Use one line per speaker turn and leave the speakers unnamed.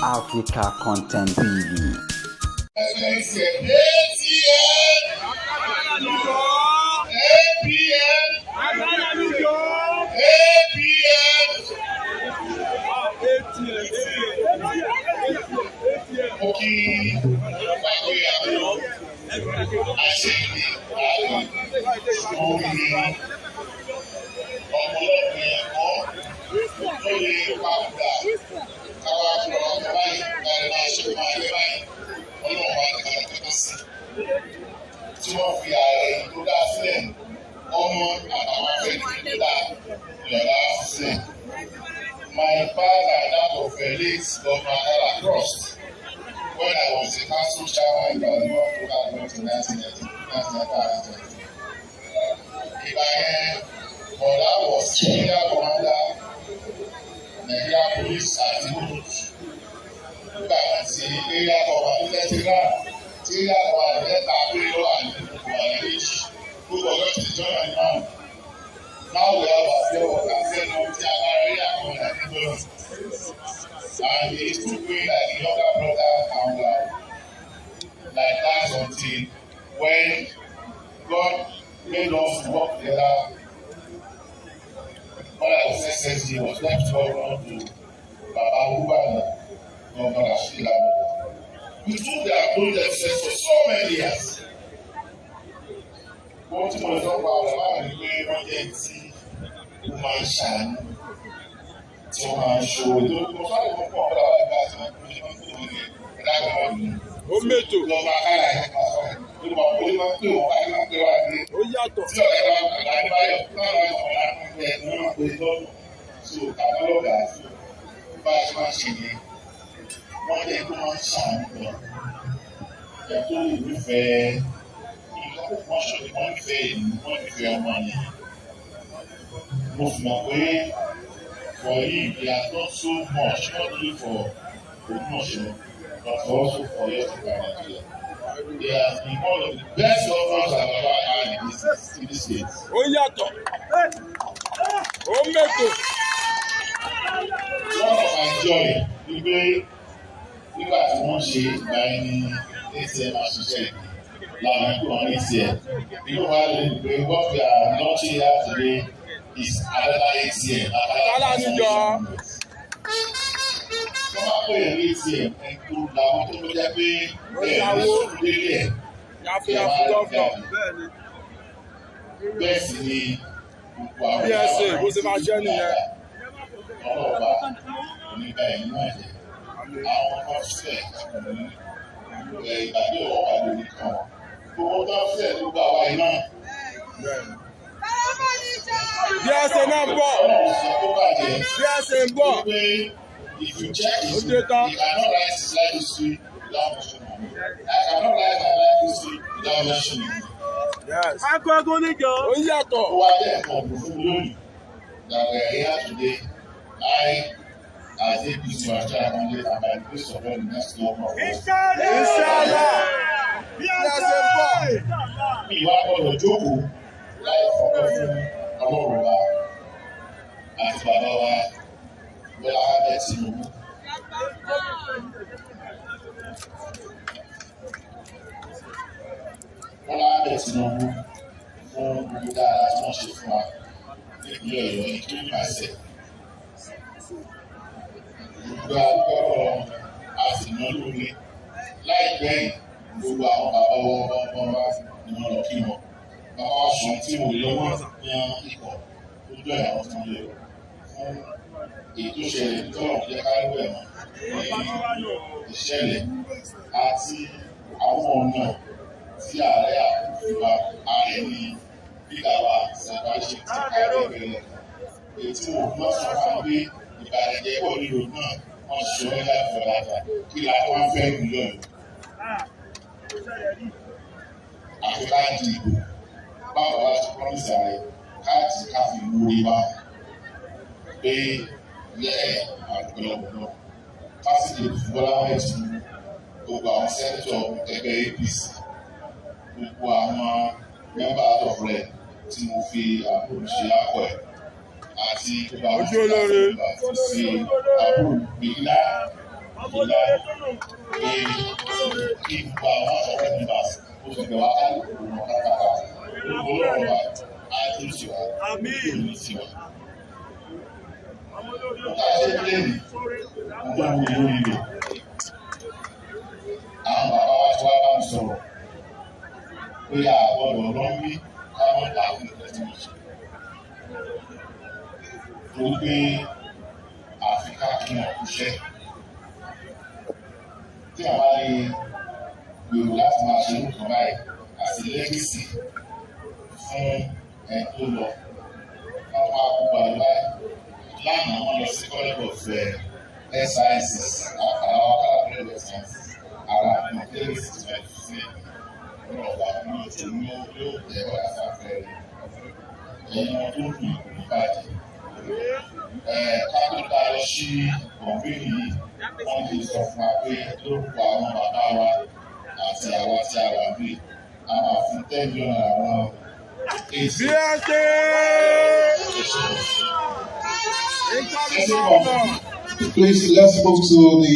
Africa Content TV.
ATN, APN, APN. Mo kí pàgọ́ ìyàwó àṣeyìí oríire ọ̀pọ̀lọpọ̀ ẹ̀kọ́ tó lè papòdà káwá fún ọmọ báyìí láti máa ṣe fún ayé báyìí ọlọ́run bá nìkan ló tó sí. Tí wọ́n fi ààrẹ tó dá sílẹ̀ ọmọ àtàwọn afẹ́nifẹ́ tó dá ìyọ̀dá sílẹ̀. My father and that of late Governor Akala crossed when I was a council chairman in Ibadan local government in 1995. Ìgbà yẹn, Bọ̀dá was area commander Nigeria Police àti Hududs. Nígbà tí area commander tó tẹ́tí náà, tí area commander mẹ́ta péré ló wà ní gbogbo àyè méjì, gbogbo ọjọ́ ti jọ́nà ní márùn. Now we have a pure water sẹ́nu tí a bá area commander ní gbọ́dọ̀. And he took me like a younger brother and like that until when God made us work together. When I was SSG, I was deputy governor to Baba Olubadan, Governor Rasheed Ladoja. We took their project for so many years. Wọ́n tí mo lè sọ pa ọ̀rọ̀ báwo ni pé wọ́n jẹ́ tí ó máa ń ṣàánú, tí wọ́n máa ń ṣòwò tó mo sáré fún fún ọ̀pọ̀lọpọ̀ àwọn ìgbà tí wọ́n ṣe máa ń pè wọ́n ní ẹ̀dá ìgbà wọn.
Ó mètò.
Lọ́ba kára ẹ̀ máa sọ̀rọ̀ olùkọ́ olè máa ń pè wọ́n báyìí máa ń pè wá ní.
Ó yàtọ̀.
Tí ọ̀rẹ́ wa àgbà ní báyọ̀ náà wà lọ́wọ́ láti ń pè é wọ́n máa pè é lọ́nà so kàmá lọ́gà bá a ṣe máa ṣe yẹn. Wọ́n jẹ́ tó máa ń ṣàánú lọ. Ẹ̀ tó lè nífẹ̀ẹ́ nǹkan kó wọ́n ṣe wọ́n nífẹ̀ẹ́ ìlú, wọ́n nífẹ̀ẹ́ ọmọ yẹn. Mo sì mọ̀ pé for him, he has done so much, not only for Ògbómọ̀ṣọ́ but also for Oyo State and Nigeria. He has been one of the best governors I've ever had in this state.
Ó yàtọ̀. Ó mètò.
One of my joy ni pé nígbà tí wọ́n ṣe ìgbà ẹni ATM àṣìṣe làwọn ẹ̀kọ́ wọn ní ATM. Inú wa lè rí pé what we are launching here today is another ATM.
Akala níjọ.
Wọ́n máa pè é ní ATM ẹni tó làwọn tó jẹ́ pé ẹ̀ ní sùn délé ẹ̀.
Yàfùyàfù governor.
Bẹ́ẹ̀ sì ni gbogbo àwọn
BSA bó ṣe máa jẹ́ nìyẹn.
Ọlọ́ọ̀bá onígbà ẹ̀yìn náà jẹ́ àwọn kan sílẹ̀ ẹ̀ ìgbàgbé ọ̀wọ́ lórí kan gbogbo tó ń sílẹ̀ tó gbà wáyé náà.
BSA náà ń bọ̀.
Ọlọ́run sọ kó bàjẹ́.
BSA ń bọ̀.
Pé if you check it,
Ó dé tán.
you cannot write his life history without mentioning me. I cannot write my life history without mentioning me.
Yes.
Akọ́gun níjọ.
Ó yàtọ̀.
Ó wá jẹ́ nǹkan ọ̀gbìn fún mi lónìí that we are here today. I, as APC National candidate and by the grace of God, the next governor of Oyo State.
Inshallah. BSA ń bọ̀.
Mi wá gbọ́dọ̀ jókòó láì fọpẹ́ fún Ọlọ́run wa àti bàbá wa Bọ́lá Ahmed Tinubu. Bọ́lá Ahmed Tinubu fún gbogbo dáadáa tí wọ́n ṣe fún wa nípínlẹ̀ Ọ̀yọ́, including myself. Gbogbo àdúgbò ọ̀rọ̀ a sì ná lóore láìpẹ́ yìí. Gbogbo àwọn bàbá wa ọba wa ni wọ́n lọ kí wọn. Bàbá wa sọ tí mo lè lọ́wọ́ yan ikọ̀ tó jọ ìyàwó tí wọ́n lè lọ fún èyí tó ṣẹlẹ̀ tọ́lọ̀ jẹ́ ká ló ẹ̀wọ̀n ní ìṣẹ̀lẹ̀ àti àwọn ọ̀nà tí ààrẹ àkókò wa ààrẹ ní gíga wa ṣàbáṣe tí ká bẹ̀rẹ̀ èyí tí wọn ò sọ fún wa pé ìbànújẹ́ pọ̀ nílò náà wọ́n ṣe ọ́ láti ọ̀làjà kí la wọ́n fẹ́ mílíọ̀nù àfi káàdì ìbò báwo wá ti promise ààrẹ káàdì ká fi wúre wá pé lẹ́ẹ̀ àgbẹ̀lọpọ̀ náà fásitì Bọ́lá Ahmed Tinubu, gbogbo àwọn senator ẹgbẹ́ APC, gbogbo àwọn member of rẹ̀ tí mo fi àbúrò ṣe akọ ẹ̀ àti gbogbo àwọn
Ojú olóore.
tí sí àbúrò gbìlá. July pé kí gbogbo àwọn ọ̀rẹ́ members ó ti bẹ̀ wá ká gbogbo wọn pátápátá. Gbogbo ọlọ́run wa á dúró sí wa, dúró sí wa. Ó ká ṣe pílẹ̀nì ọjọ́ wo lórí rẹ̀. Àwọn bàbá wa ti wá bá mi sọ̀rọ̀ pé a gbọ́dọ̀ lọ ń bí káwọn dà fún ìfẹ́ tí mo ṣe. Torí pé àfi ká kí wọn kúṣẹ́. Tí a bá lè gbèrò láti máa ṣe nǹkan báyìí àti legacy fún ẹ̀ tó lọ, wọ́n máa kó balẹ̀ báyìí. Lánàá wọ́n lọ sí College of Health Sciences, àwọn akálà College of Sciences, ara àwọn legacy tí wọ́n fi sílẹ̀ ọlọ́ọ̀bá yóò tó yóò tẹ̀ ọ́ àfẹ́fẹ́ rẹ̀. Ẹ̀yin wọn tó ń dùn kò ní bàjẹ́. Kápẹ́tà lọ sí kọ̀ǹpéènì yìí, wọ́n ti sọ fún wa pé lórúkọ àwọn bàbá wa àti àwa tí a wà bí a máa fi 10 million àwọn èsì.
Bí a ṣe incoming governor.
Please, let's move to the